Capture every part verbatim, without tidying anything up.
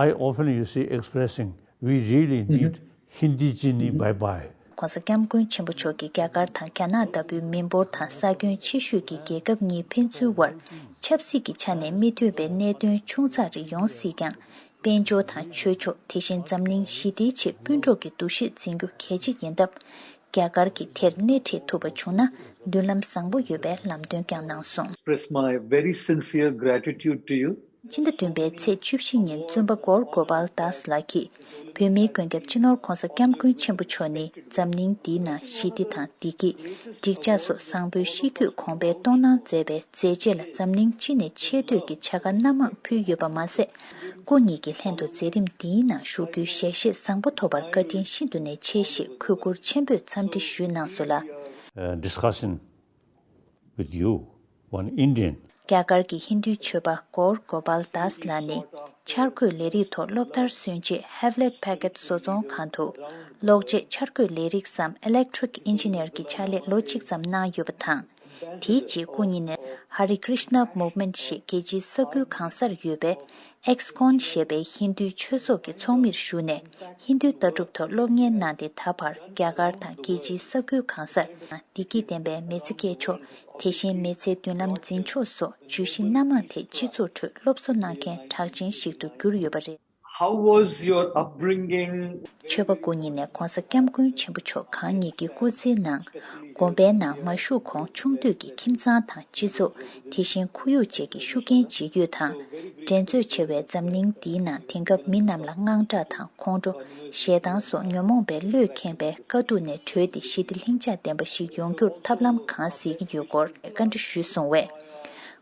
I often, you see, expressing, "We really need Hindi chini bye bye." ༸གོང་ས་༸སྐྱབས་མགོན་ཆེན་པོ་མཆོག་གིས་རྒྱ་གར་དང་རྒྱ་ནག་ལྟ་བུའི་མི་འབོར་དང་ས་ཁྱོན་ཆེ་ཤོས་ཀྱི་རྒྱལ་ཁབ་གཉིས་ཕན་ཚུན་དབར་ཆབ་སྲིད་ཀྱི་ཆ་ནས་མི་མཐུན་པའི་གནད་དོན་ཆུང་ཙག་རེ་ཡོང་སྲིད་ཀྱང་། དཔལ་འབྱོར་དང་ཆོས་ཕྱོགས། དེ་བཞིན་འཛམ་གླིང་ཞི་བདེའི་ཆེད་སྤུན་གྲོགས་ཀྱི་འདུ་ཤེས་འཛིན་རྒྱུ་གལ་ཆེ་ཡིན་སྟབས། རྒྱ་གར་གྱིས་དེར་སྣེ་ཁྲིད་ཐུབ་པ་བྱུང་ན་མདུན་ལམ་བཟང་པོ་ཡོད་པའི་ལམ་སྟོན་ཀྱང་གནང་སོང་། Express my very sincere gratitude to you. ཕྱི་ཟླ་བདུན་པའི་ཚེས་བཅུ་བཞི་ཉིན་བཙུན་པ་གོར་གོ་པལ་དཱས་ལགས་ཀྱིས། བོད་མིའི་མགོན་སྐྱབས་སྤྱི་ནོར་༸གོང་ས་༸སྐྱབས་མགོན་ཆེན་པོ་མཆོག་ནི་འཛམ་གླིང་འདིའི་ནང་ཞི་བདེ་དང་བདེ་སྐྱིད། འགྲིག་འཇགས་སོགས་བཟང་པོའི་གཤིས་རྒྱུད་གོང་འཕེལ་གཏོང་གནང་མཛད་པའི་མཛད་རྗེས་ལ་འཛམ་གླིང་སྤྱི་ནས་ཆེ་བསྟོད་ཀྱི་བྱ་དགའ་སྣ་མང་ཕུལ་ཡོད་པ་མ་ཟད། སྐུ་ཉིད་ཀྱི་ལྷན་དུ་མཛད་རིམ་འདིའི་ནང་ཞུགས་རྒྱུའི་ཞལ་བཞེས་བཟང་པོ་ཐོབ་པར་བཀའ་དྲིན་ཤིན་ཏུ་ནས་ཆེ་ཞེས་གུས་བཀུར་ཆེན་པོས་འཚམས་འདྲི་ཞུས་གནང་སོང་ལ། Uh, discussion with you, one Indian. རྒྱ་གར་གྱི་ཧིན་རྡུའི་ཆོས་པ་གོར་གོ་པལ་དཱས་ལགས་ནི། འཆར་འགོད་ལས་རིགས་ཐོག་སློབ་མཐར་སོན་རྗེས་ཧེབ་ལེད་ཕེ་ཀེད་བཟོ་ཚོང་ཁང་དུ། གློག་ཆས་འཆར་འགོད་ལས་རིགས་སམ་Electric Engineer གྱི་ཕྱག་ལས་ལོ་གཅིག་ཙམ་གནང་ཡོད་པ་དང་། དེའི་རྗེས་སྐུ་ཉིད་ནས་Hare Krishna Movement ཞེས་རྒྱལ་སྤྱིའི་ས་ཁུལ་གང་སར་ཡོད་པའི་ཨེགས་ཀོན་ཞེས་པའི་ཧིན་རྡུའི་ཆོས་ཚོགས་ཀྱི་ཚོགས་མིར་ཞུགས་ནས། ཧིན་རྡུའི་ལྟ་གྲུབ་ཐོག་སློབ་གཉེར་གནང་སྟེ། ད་བར་རྒྱ་གར་དང་རྒྱལ་སྤྱིའི་ས་ཁུལ་གང་སར་བདེ་སྐྱིད་ལྡན་པའི་མི་ཚེ་སྐྱེལ་ཕྱོགས། དེ་བཞིན་མི་ཚེའི་མདུན་ལམ་འཛིན་ཕྱོགས་སོགས་བརྗོད་གཞི་སྣ་མང་ཐད་སྤྱི་ཚོགས་ཁྲོད་སློབ་གསོ་གནང་མཁན་གྲགས་ཅན་ཞིག་ཏུ་གྱུར་ཡོད་པ་རེད། How was your upbringing? ཆོས་པ་སྐུ་ཉིད་ནས་༸གོང་ས་༸སྐྱབས་མགོན་ཆེན་པོ་མཆོག་གང་ཉིད་ཀྱི་སྐུ་ཚེའི་ནང་། དགོན་པའི་ནང་མ་ཞུགས་གོང་ཆུང་དུས་ཀྱི་ཁྱིམ་ཚང་དང་སྤྱི་ཚོགས། དེ་བཞིན་ཁོར་ཡུག་བཅས་ཀྱི་ཤུགས་རྐྱེན་ཇི་ཡོད་དང་། འགྲན་རྩོད་ཆེ་བའི་འཛམ་གླིང་འདིའི་ནང་དེང་སྐབས་མི་རྣམས་ལ་དངངས་སྐྲག་དང་ཁོང་ཁྲོ། ཞེ་སྡང་སོགས་ཉོན་མོངས་པའི་བློས་ཁེངས་པའི་དཀའ་སྡུག་ནས་གྲོལ་ཏེ་ཞི་བདེ་ལྷིང་འཇགས་ལྡན་པ་ཞིག་ཡོང་རྒྱུར་ཐབས་ལམ་གང་གཟིགས་ཀྱི་ཡོད་སྐོར་བཀའ་འདྲི་ཞུས་སོང་བས།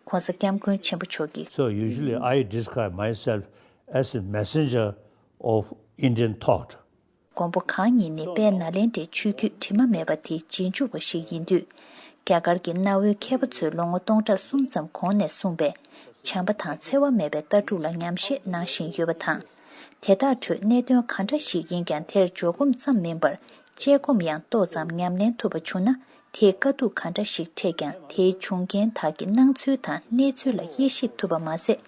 ༸གོང་ས་༸སྐྱབས་མགོན་ཆེན་པོ་མཆོག་གིས། So usually I describe myself as a messenger of Indian thought. མགོན་པོ་གང་ཉིད་ནི་དཔལ་ནཱ་ལེནྡྲའི་ཆོས་བརྒྱུད་དྲི་མ་མེད་པ་དེའི་རྗེས་འཇུག་པ་ཞིག་ཡིན་དུས། རྒྱ་གར་གྱི་གནའ་བོའི་མཁས་པ་ཚོས་ལོ་ངོ་སྟོང་ཕྲག་གསུམ་ཙམ་གོང་ནས་གསུངས་པའི་བྱམས་པ་དང་འཚེ་བ་མེད་པའི་ལྟ་གྲུབ་ལ་ཉམས་བཞེས་གནང་བཞིན་ཡོད་པ་དང་། དེ་དག་ཁྲོད་གནད་དོན་ག་འདྲ་ཞིག་ཡིན་ཀྱང་དེར་འཇོག་སྒོམ་ཙམ་མིན་པར་དཔྱད་སྒོམ་ཡང་ཏོག་ཙམ་ཉམས་ལེན་ཐུབ་པ་བྱུང་ན། དེས་དཀའ་སྡུག་ག་འདྲ་ཞིག་འཕྲད་ཀྱང་དེའི་བྱུང་རྐྱེན་དག་གི་སྣང་ཚུལ་དང་གནས་ཚུལ་ལ་དབྱེ་ཞིབ་ཐུབ་པ་མ་ཟད།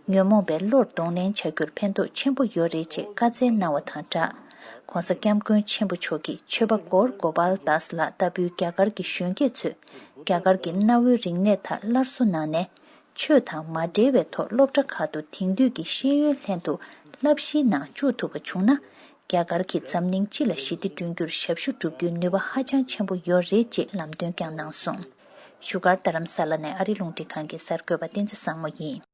ཉོན་མོངས་པའི་བློར་གདོང་ལེན་བྱ་རྒྱུར་ཕན་ཐོགས་ཆེན་པོ་ཡོད་རེད་ཅེས་བཀའ་སྩལ་གནང་བ་དང་སྦྲགས། ༸གོང་ས་༸སྐྱབས་མགོན་ཆེན་པོ་མཆོག་གིས་ཆོས་པ་གོར་གོ་པལ་དཱས་ལགས་ལྟ་བུའི་རྒྱ་གར་གྱི་གཞོན་སྐྱེས་ཚོས་རྒྱ་གར་གྱི་གནའ་བོའི་རིག་གནས་དག་སླར་གསོ་གནང་ནས། ཆོས་དང་མ་འབྲེལ་བའི་ཐོག་སློབ་གྲྭ་ཁག་ཏུ་དེང་དུས་ཀྱི་ཤེས་ཡོན་ལྷན་དུ་བསླབ་གཞིའི་ནང་བཅུག་ཐུབ་པ་བྱུང་ན། རྒྱ་གར་གྱིས་འཛམ་གླིང་སྤྱི་ལ་ཞི་བདེ་བསྐྲུན་རྒྱུར་ཞབས་ཞུ་སྒྲུབ་རྒྱུའི་ནུས་པ་ཧ་ཅང་ཆེན་པོ་ཡོད་རེད་ཅེས་ལམ་སྟོན་ཀྱང་གནང་སོང་། བཞུགས་སྒར་རྡ་རམ་ས་ལ་ནས་ཨ་རི་རླུང་འཕྲིན་ཁང་གི་གསར་འགོད་པ་བསྟན་འཛིན་བཟང་མོ་ཡིན།